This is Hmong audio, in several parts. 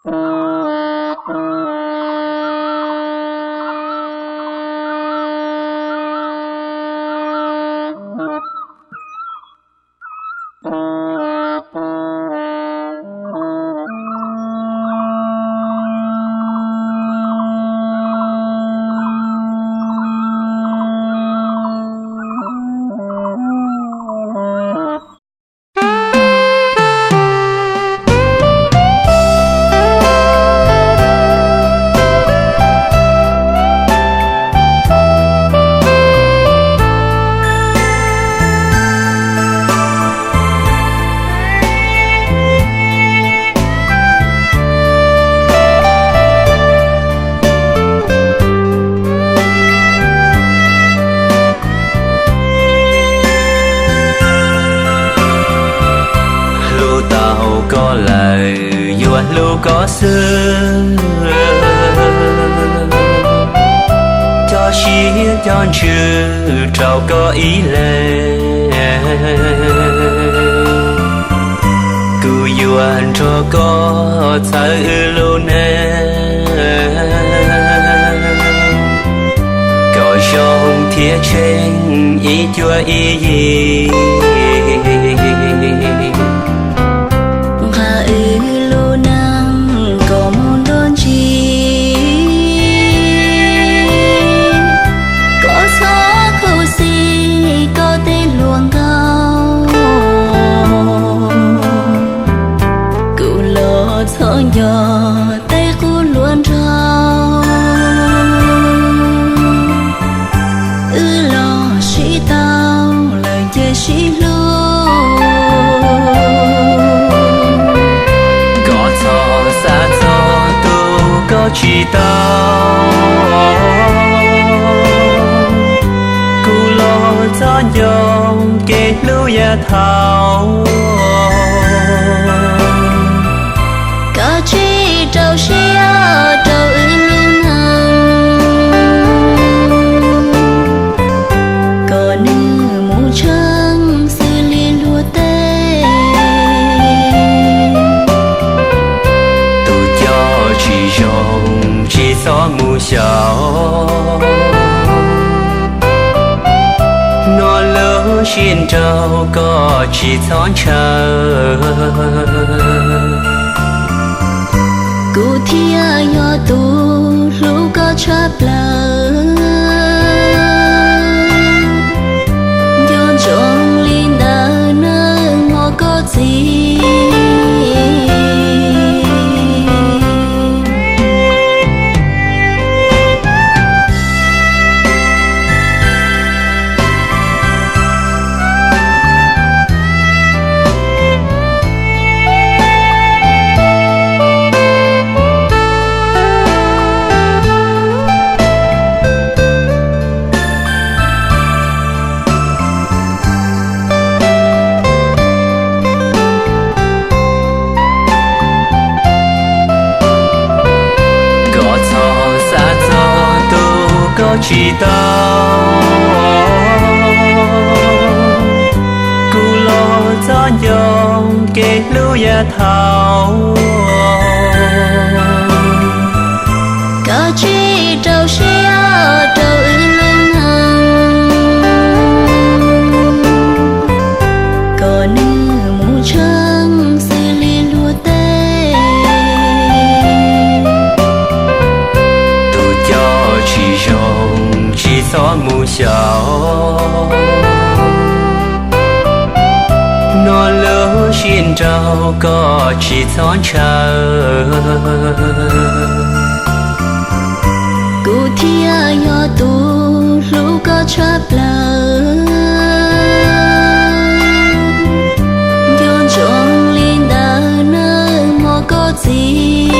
Hlub tau koj lawm, yuav hlub koj xwb. Cov siab cov ntsws rau koj ib leeg, kuv yuav nrog koj txhawb wb lub neej kom zoo thiab tsheej ib cuab ib yig. Nqa wb lub neej kom mus nruab ntsis, koj txhob khuv xim koj tej hluas nkauj, kuv los txhob nco tej qub hluas nraug. Wb los sib tau lawm ces sib hlub, koj txhob xav txog tus koj tsis tau, kuv los txhob nco kev hlub yav thaud. Kav tsij rau siab rau wb lub neej, kom nws mus tsheej xws li luag tej. Tus coj tsis zoo tsis txhob mus xyaum, hnov lub sij nraug koj tsis txhob ntshaw. Kuv thiaj yog tus hlub koj tshaj plaws, nco ntsoov li ntawm neej hmo koj txiv. Koj txhob xav txog tus koj tsis tau, kuv los txhob nco kev hlub yav thaud. Kav tsij rau siab rau wb lub neej, kom nws mus tsheej xws li luag tej. Tus coj tsis zoo tsis txhob mus xyaum, hnov lub sij nraug koj tsis txhob ntshaw. Kuv thiaj yog tus hlub koj tshaj plaws, nco ntsoov li ntawm neej hmo koj txiv.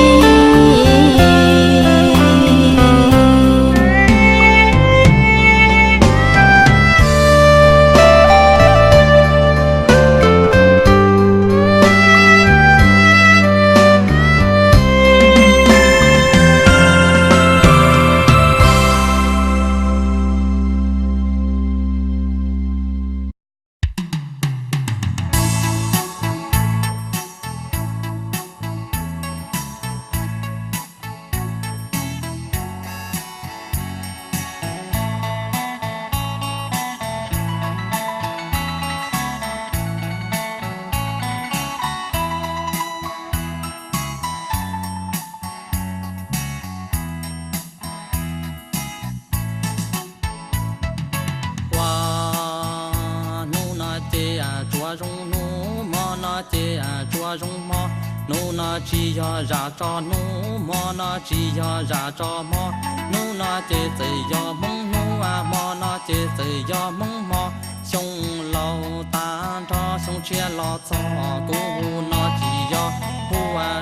ces tsuas zoo hmo. Hnub no tsis yog zam tso hnub, hmo no tsis yog zam tso hmo. Hnub no ces txawm yog Hmoob hnub, hmo no ces txawm yog Hmoob hmo. Xyoo laus tag nrho xyoo tshiab los txog, kuv hu no tsis yog hu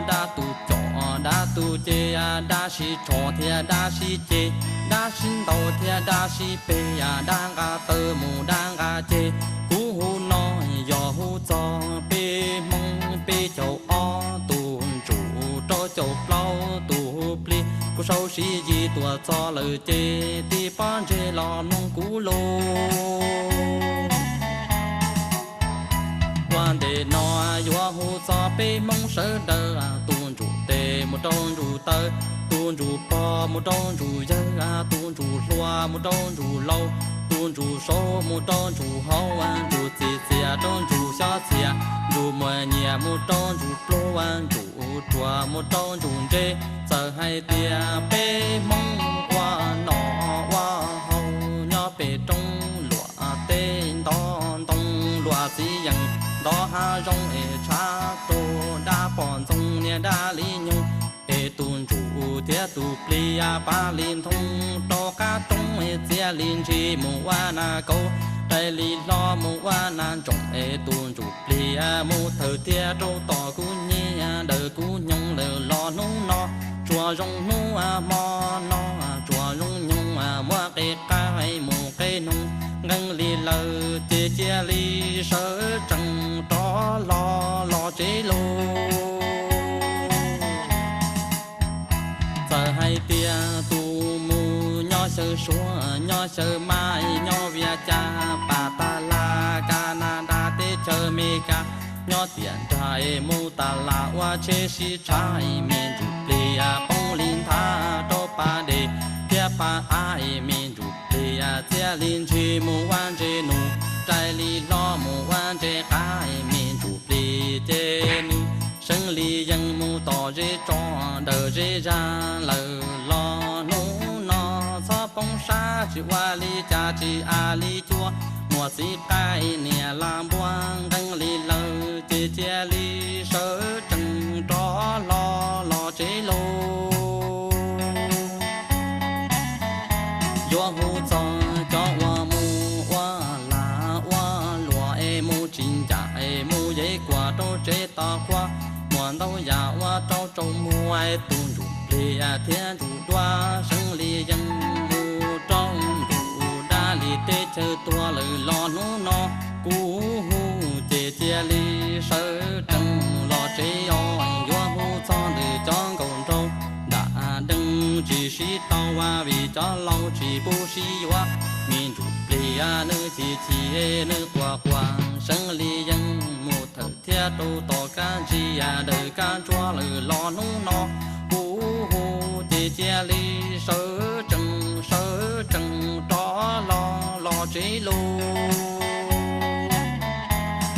dab tus com dab tus ces dab sib tsho thiab dab sib ceg, dab sib ntaus thiab dab sib peg, dab nqa taw mus dab nqa ceg. Kuv hu no yog hu txog peb Hmoob peb caug ob tus ntsuj rau caum plaub tus plig. Kuv sau siv yig tuaj txog lawm ces tib pob ntseg los mloog kuv lus. Ua ntej no yuav hu txog peb Hmoob sawv daws, tus ntsuj tes mus rau ntsuj taw, tus ntsuj pog mus rau ntsuj yawg, tus ntsuj hluas mus rau ntsuj laus, tus ntsuj saud mus rau ntsuj hauv, ntsuj txiv txias rau ntsuj xyob txias, ntsuj muaj nyiaj mus rau ntsuj pluag, ntsuj ruam mus rau ntsuj ntse. Txawm hais tias peb Hmoob ua nom ua haus nyob pem roob luam teb, ntov ntoo luam txiv yeem, ntov hav zoov es tshav rog, dab poj ntxoog niag dab li nyoog, es tus ntsuj thiab tus plig pab li ntoo rau qab roob, txiav li ntshis mus ua nas kauv, rais li hlo mus ua nas ntsoom, es tus ntsuj plig mus thawm thiab rau tom kuv nyiaj, ntawm kuv nyoog lawm los hnub no tsuas zoo hnub, hmo no tsuas zoo nyoog, muab qe qab mus qe noog, nqee li lawm ces cia li sawv tsees rov hlo los tsev lauj. Txawm hais tias tus mus nyob xyaw Suav, nyob xyaw Mab, nyob Vias Cas, Pas Tas Las, Kas Nas Das, teb chaws Amelikas, nyob tiam nrag es mus tas las ua tsheb sib tshav, me ntsuj plig poob li nthav rau pas dej thiab pas av, me ntsuj plig txiav li ntshis mus ua ntses nus, rais li hlo mus ua ntses qav, me ntsuj plig ces nws seev li yeej mus tom zej tso ntawm zej zag lawm los hnub no txhob poob sab, tsis ua li cas tsis av li cua, muaj txiv qaib niam las npua, nqee li lawm ces cia li sawv tsees rov hlo los tsev lauj. Yuav hu txog cov uas mus ua lag ua luam es mus tsis ncaj es mus yev kuam rau tsev tos quas, muaj ntau yam ua rau tsaus muag, tus ntsuj plig thiab ntsuj duab seev li yeej mus rau ntuj dab li teb chaws tuag lawm los hnub no kuv hu ces cia li sawv tsees los tsev os. Yuav hu txog ntawm cov nkauj nraug nram deej tsis sib tau, vim cov laus tsis pub sib yuav, me ntsuj plig nws chim chim nws quaj quaj, seev li yeej mus thawm thiab rau tom kab ntsig ntawm kab ntsuab lawm los hnub no kuv hu ces cia li sawv tsees sawv tsees rov hlo los tsev lauj.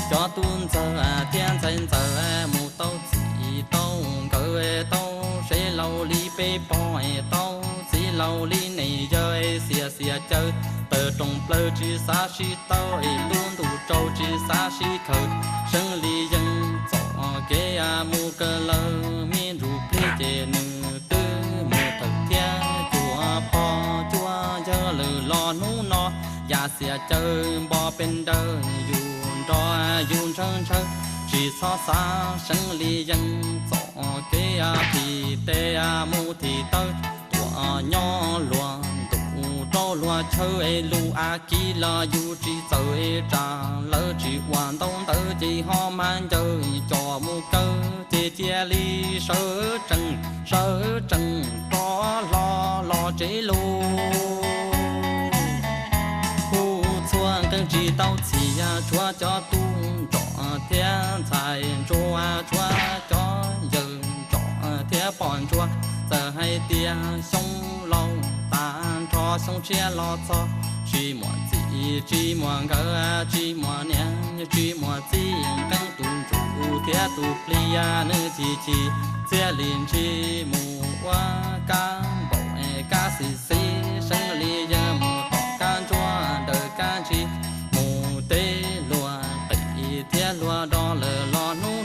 Cov tub ntxawg thiab ntxhais ntxawm mus tau txij tau nkawm, tau sev laus li peb pog, tau txiv laus li niam yawg, xiam xiam caws tawm rooj plaws tsis xav sib tau, lub ntuj tsaus tsis xav sib khaws, seev li yeej txoj kev mus kawg lawm. Me ntsuj plig ces nws twb mus thawm thiab cuag pog cuag yawg lawm los hnub no, yam xiam caws npo pes ntawd yus nrog yus ntshaw ntshaw, tsis txhob xav, seev li yeej txoj kev thim tes mus thim taw, tuaj nyob luag ntuj rau luag chaw, lus av kiv los yus tsis txawj, tsam lawv tsis ua ntau ntawd ces ho mas ncaws coj mus kaw, ces cia li sawv tsees sawv tsees rov hlo los tsev lauj. Hu txhua nqee tsis tau txhim, tshuav cov tub nrog thiab ntxhais ntsuag, tshuav cov yawg nrog thiab poj ntsuag. Txawm hais tias xyoo laus tag nrho xyoo tshiab los txog, tsis muaj txij tsis muaj nkawm, tsis muaj niam tsis muaj txiv, nqee tus ntsuj thiab tus plig nws chim chim, txiav li ntshis mus ua kab npaum kab xis xis, seev li yeej mus tom kab ntsuab ntawm kab ntsig, mus teb luag qis thiab luag do lawm los hnub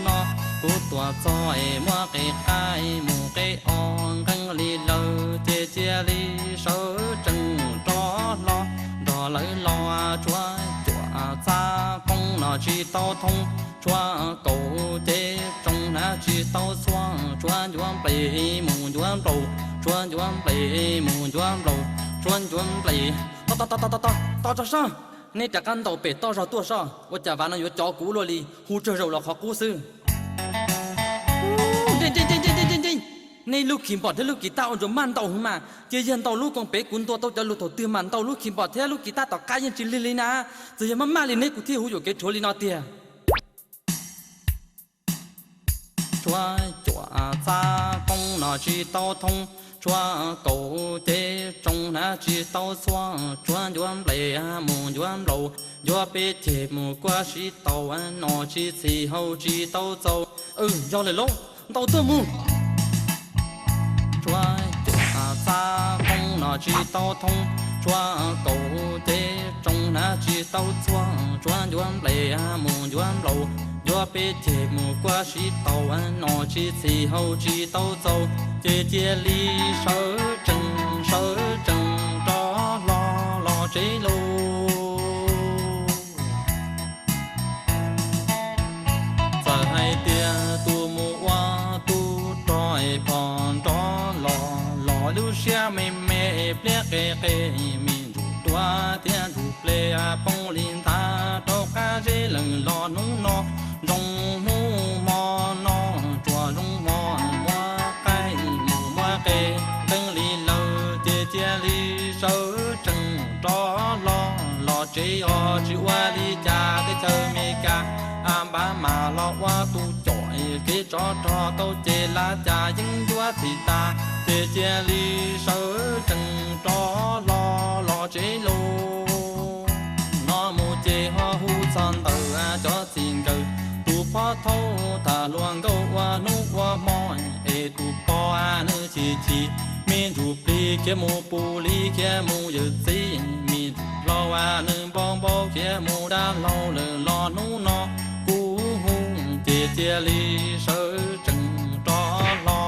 Txog es muab qe qaib mus qe os nqeeb li lawm ces cia li sawv tsees rov hlo nrog lawv los. Tshuab cuam txav qoob no tsis tau thoob, tshuab kaum cev tsoo hnav tsis tau txhuaj, tshuab ncuav nples mus ncuav nplaum, tshuab ncuav nples mus ncuav nplaum, tshuab ncuav nples. Toj toj toj toj toj toj toj tso soj, nej rov qab ntaus pem toj zog tuaj soj, ua cas vav no yuav cov kuv luaj li, hu tsawg zaus los qhov qub xwb. Ntse ntse ntse ntse ntse ntse, nej lub kis npom thiab lub kis taj ua ntsuas maj ntau heev mas, cia yawg ntaus lub koos pem kuv ntuas tau cov lus thaum twg mas ntaus lub kis npom thiab lub kis taj tom qab yeej tsis lig li na. Txawm yog maj maj li neb kuv thiaj hu yuam kev rhuav li no tiag. Tshuab cuam txav qoob no tsis tau thoob, tshuab kaum cev tsoo hnav tsis tau txhuaj, tshuab ncuav nples mus ncuav nplaum, ncuav peb ceg mus kuaj sib tau, no tsis txhis hau tsis tau txaus. Yog lawm lauj, ntaus tuaj mus. Tshuab cuam txav qoob no tsis tau thoob, tshuab kaum cev tsoo hnav tsis tau txhuaj, tshuab ncuav nples mus ncuav nplaum, ncuav peb ceg mus kuaj sib tau, no tsis txhis hau tsis tau txaus, ces cia li sawv tsees sawv tsees rov hlo los tsev lauj. Txawm hais tias tus mus ua tub rog es phom nrov los los lub siab me me, pliab qe qe, me ntsuj duav thiab ntsuj plig poob li nthav rau qab zeb lawm los hnub no. Zoo hnub hmo no tsuas zoo hmo, muab qaib mus muab qe, nqeeb li lawm ces cia li sawv tsees rov hlo los tsev os. Tsis ua li cas teb chaws Amelikas, Obama los ua tus caum kev tsov rog tau ces lab cas yeeb ncuab txhim tas, ces cia li sawv tsees rov hlo los tsev lauj. No mus ces ho hu txog ntawm cov txij nkawm, tus pov thawj tham hluas nkauj ua hnub ua hmo, es tus pog nws chim chim, me ntsuj plig khiav mus pus li khiav mus yawm txiv, me ntsuj hlau nws npau npau khiav mus dab laug lawm los hnub no. Kuv hu ces cia li sawv tsees rov hlo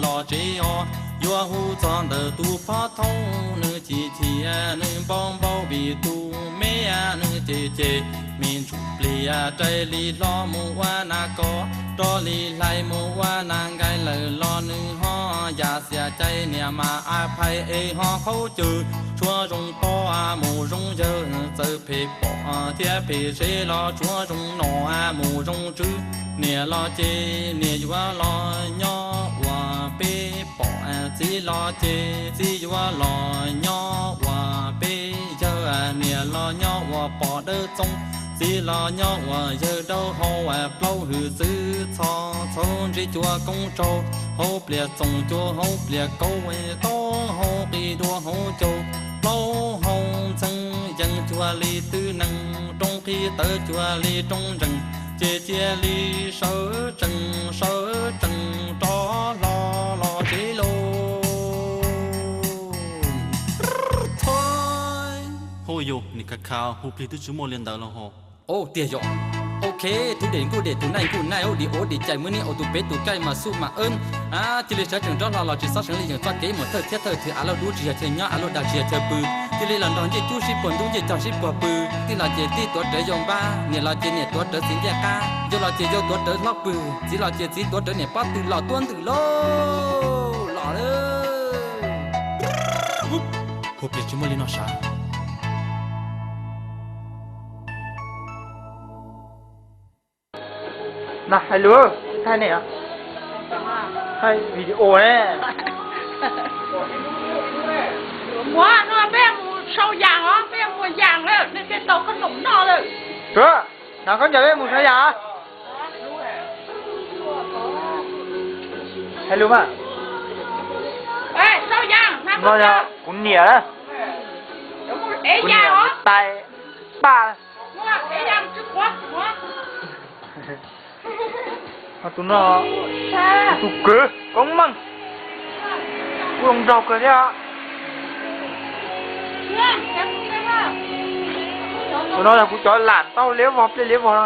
los tsev os. Yuav hu txog ntawm tus pov thawj nws chim chim, nws npau npau vim tus me nws cem cem, me ntsuj plig rais li hlo mus ua nas kos, rov li hlais mus ua nas nkaij lawm los nws ho yam xiam cai niam mas a phais es ho qhaub cawg. Tshuav zoo pog mus zoo yawg, txawm phem pom thiab phem sev los tshuav zoo nom mus zoo tswv. Niam los ces niam yuav los nyob ua peb pom, txiv los ces txiv yuav los nyob ua peb yawg. Niam los nyob ua pom dawb txoov, txiv los nyob ua yawg dawb hau. Plaub hwm txwv txho txhau ntsib cua koob tsaug, hauv plias txoos cua hauv plias kauv, taub hau qi dua hauv caug, plaub hau ntxeev yees cuag li twj nees, roob qhib tawv cuag li roob ntsees, ces cia li sawv tsees sawv tsees rov hlo los tsev lauj. Hu yus nim khav khav hu plig twb tsis muaj li ntawd los ho. Tiag yom. Ok, tus dej nkuj dej, tus naij nkuj naij, ua dej ua dej cais, muaj nij ua tus pem tus kaij mas xub mas eeb. Cia li sawv tsees rov hlo los tsis txhob seev li yeem txoj kev mus thawj thiab thawj twg av lauj dub tsis yog chaw nyob av lauj dag tsis yog chaw pw. Cia li los nrog ncej cub sib puag ntub ncej cog sib puag pw. Tij los ces tij tuav rawv yau npab, niam los ces niam tuav rawv txiv ncej qab, yau los ces yau tuav rawv hlob pw, txiv los ces txiv tuav rawv niam pob tw los tuab ntwm lauj. Los lawm. Hu plig tsis muaj li no sav. Na hais lus, thaij ne, thaij video ne. Muab no peb mus sau yas os, peb mus yas lawm, nej thiaj tau khaub noom noj lawm. Hnav khaub ncaws peb mus sau yas. Hais lus mas. Kuv niam, kuv niam tais paj. Tus no, tus kwv koob meej, kuj zoo nraug kawg thiab. Tus no yog kuv cov lam tau liab vog pliaj liab vog no.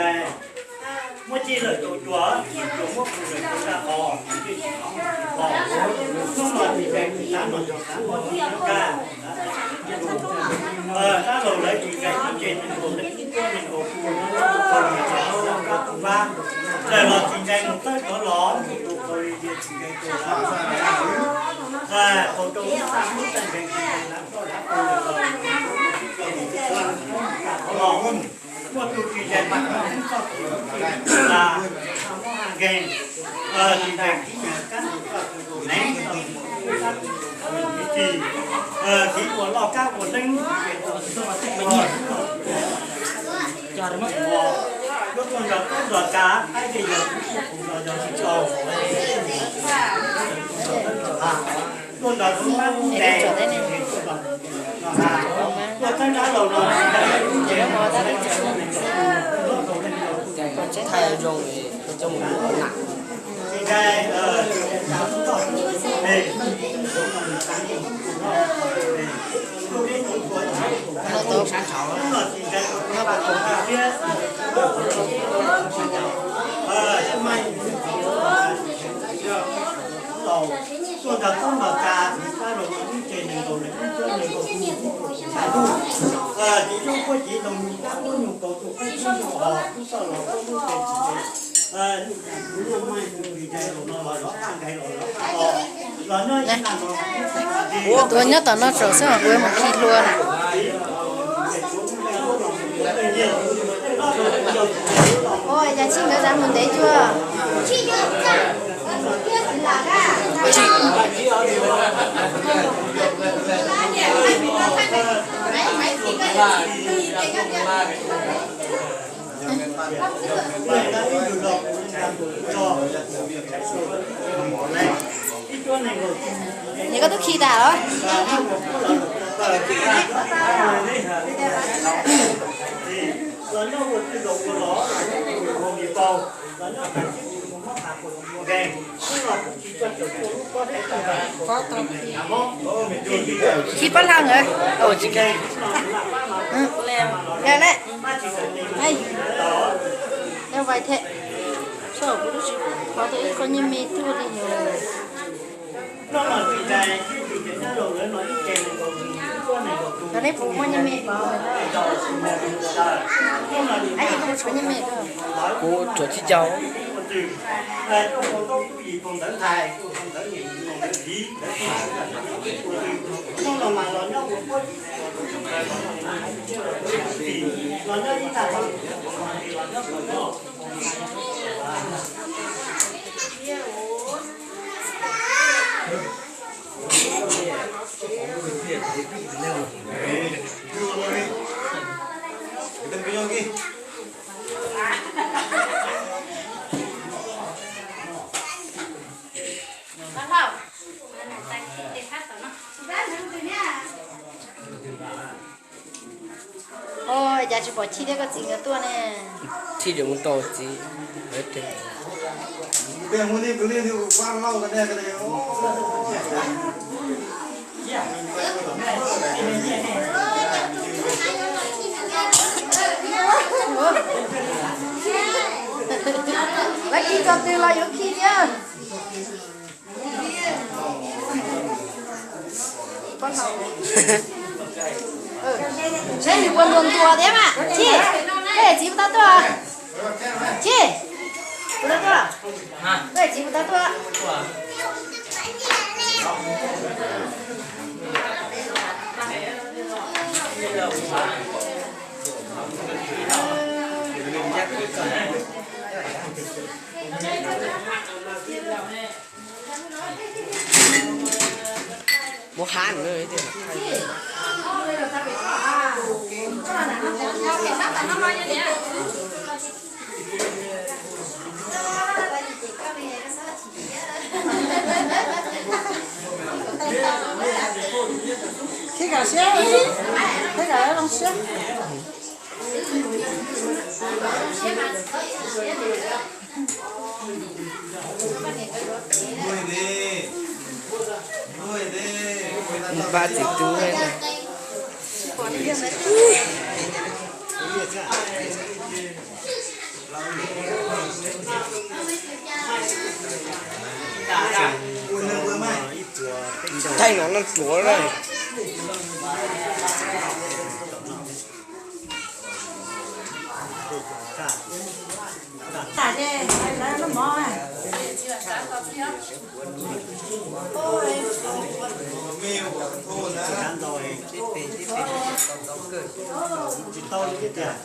ntsais, muab cig lawm rau cua, cua muab pw lawm rau sab qhov, hnub no tsis ntsais mus tab no yog tab no, tab laug lawv tsis ntsais ib tse neeg nkaus, neeg nkaus, neeg nkaus tus vab, lawm los tsis ntsais mus txawb cov los mus tus qaug li tias tsis ntsais tus, qaug rau ib tag hnub tag nkees tsis ntsais lav toj lav qau lawm los, Muaj tus tsis ncaim mas koj txhob tus tsis ncaim, tsis ncaim khib nyiam kab tus koj tus nev tau tus kab tus tus txiv tsis, txiv ua loj kab ua leeb, tuaj nrog koob nrog kas qaib tej yog tsis tau, yog tsis tau, tuaj nrog koob pab koob tes, tuaj txhawb nrab laus no, tsis ncaim, tuaj nrog koob nrog kas txiv pab rau ib ce nees nkaum nees ib cuab nees nkaum tus, txiv zoo puab cev ntaus nus kab puab nyuag kaus tus qaib tib nyuag hos tub txoj los puab lub pe tsis, nyuj nyuj maij tus tsis ncaim los no los zov qaj nkaig los zov qaj los, los nyob ib nag los tuaj nyob tom no tsaus xwb os, kuv yuav mus khi hlua na. Ua cas tsis nkawd txav mus ntev cuag. Nws koj twb khi tas los? Khi pab laj nkawd. Lawm lawm. Lawm vais thiab. Qhov ib qho nyuag me tuaj li yog. Cov neb puas muaj nyuag me? Kuv tshuav tsib caug. Ua cas tsis pom Chij thiab koj txiv nkawd tuaj ne? Chij yuav mus tau txiv. Lawv khi txog twg los yuav khi thiab. Saib nws puas ntuas ntuas thiab mas. Chij, koj txiv puas tau tuaj? Chij, puas tau tuaj? Koj txiv puas tau tuaj? Muab hab no. Thiab kom siab, thiab kom zoo siab. Npaj txiv tub. Thaij no no tsuav lawm. Tsis tau li tiag.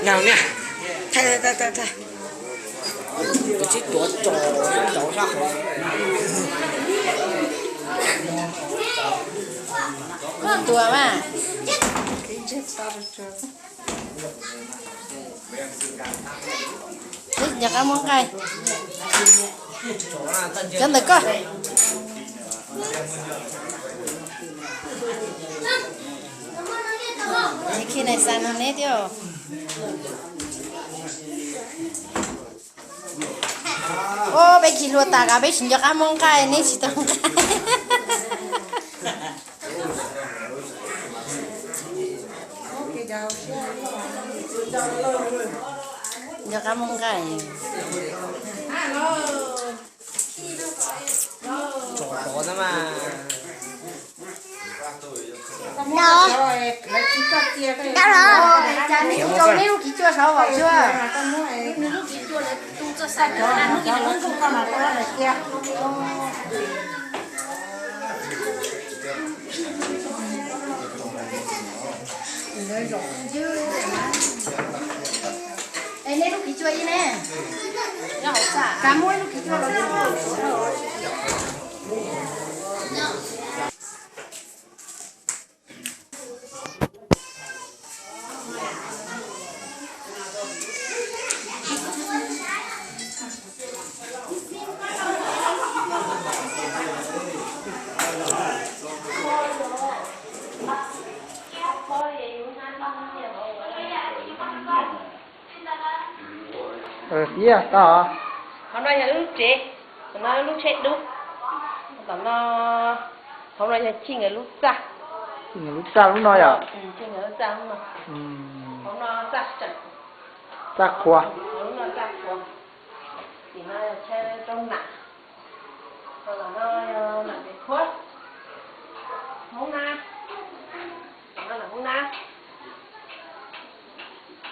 Nag ne, thaij thaij thaij thaij, kuv tsis tuav tso rau sab hauv. Koj tuav mas. Nco qab muab nqaij. Cov ntawm koj. Neb khi nais xas no neb thiab. Ob peb khi hlua tas kav peb tsis nco qab muab nqaij neb tsis tau nqaij. Nco qab muab nqaij. Cas neb tsis tso neb lub kiv cuaj saud xwb. Nws lub kiv cuaj lawv tu txoj xaj cov no, nws lub kiv cuaj. Es neb lub kiv cuaj ib ne? Nyob hauv txaj. Kav muab ib lub kiv cuaj los. Txiv, tau. Qhov no yog wb lub tsev, qhov no wb lub tsheb dub, tom no, hauv no yog Chij nkawd lub txaj. Chij nkawd lub txaj lub no yom? Chij nkawd lub txaj lub no. Hauv no txaj tseem, txaj qhua. Hauv no txaj qhua. Tim no yog chaw rau nam. Hauv no yog nam tes khuab. Hoob nab. Hauv no nam hoob nab.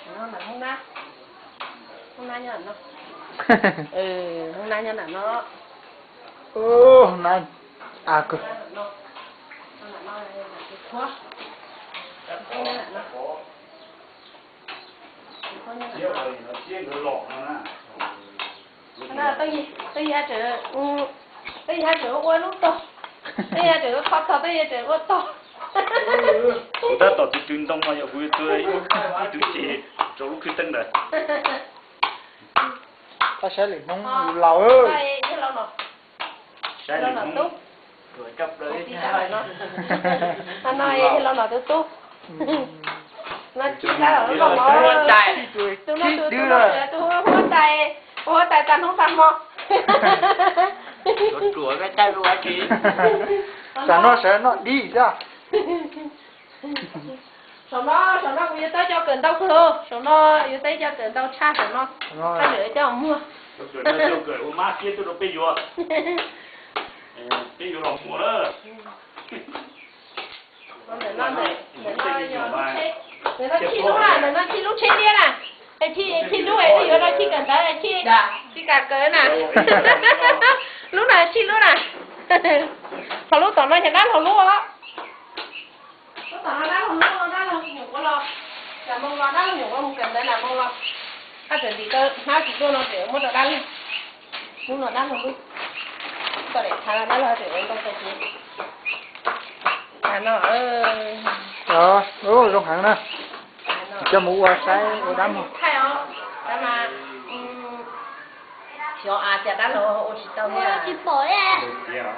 Hauv no nam hoob nab. Hoob nab nyob no. Hoob nab nyob nam no. Hoob nab a kawg. Nam no, nam no nam tes khuab. Hoob nab nam no. Twb yog tseem, twb yog tseem ua lub tog, twb yog tseem ua qhov tog, twb yog tseem ua tog. Kuv tab tom tiv tw ntoo no yog kuv yuav tua ib tug tsev rau lub khwj teeb ntawd. Koj saib lwm hnub laus. Saib lwm hnub. Tib tag lawm no. Qhov no yog laus nom tus tub. No tsis tag lawm no. Tus no tus, tus no tus huab tais, huab tais tag hnub tag hmo. Tam no sawv no dib xwb. Saum no, saum no kuv yuav tau cov kawm ntau kawg, saum no yuav tau cov kawm ntau tshaj saum no. Koj lwm coj muag. Ua mab siab tuaj rau peb yuav. Peb yuav los muag na. Ntawm no, ntawm no yog lub tsheb, ntawm no Chij lub na, ntawm no Chij lub tsheb liab na. Chij, Chij lub es peb yuav rau Chij kawm ntawv, Chij tsis kam kawm na. Lub no Chij lub na. Ho lub tom no yog dab laug lub os. Lub tom no dab laug lub, dab laug nyuam qhuav los, Nam Moo los, dab laug nyuam qhuav mus kawm ntawv Nam Moo los. Koj tseem ntim koj hnab tsis tuaj no tseem muab rau dab laug. Lub no dab laug lub. Koj tseem thav los dab laug tseem ua ntoo tag kis. Thav no. Zoo heev na. Coj mus ua saib ua dab mog.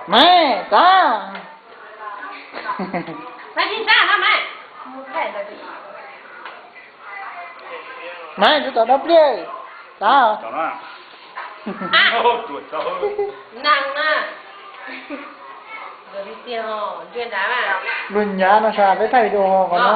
Maiv, txav. Maiv, tus tom dab pliaj, txav. Lug nyav no sas peb thaij video qhov no.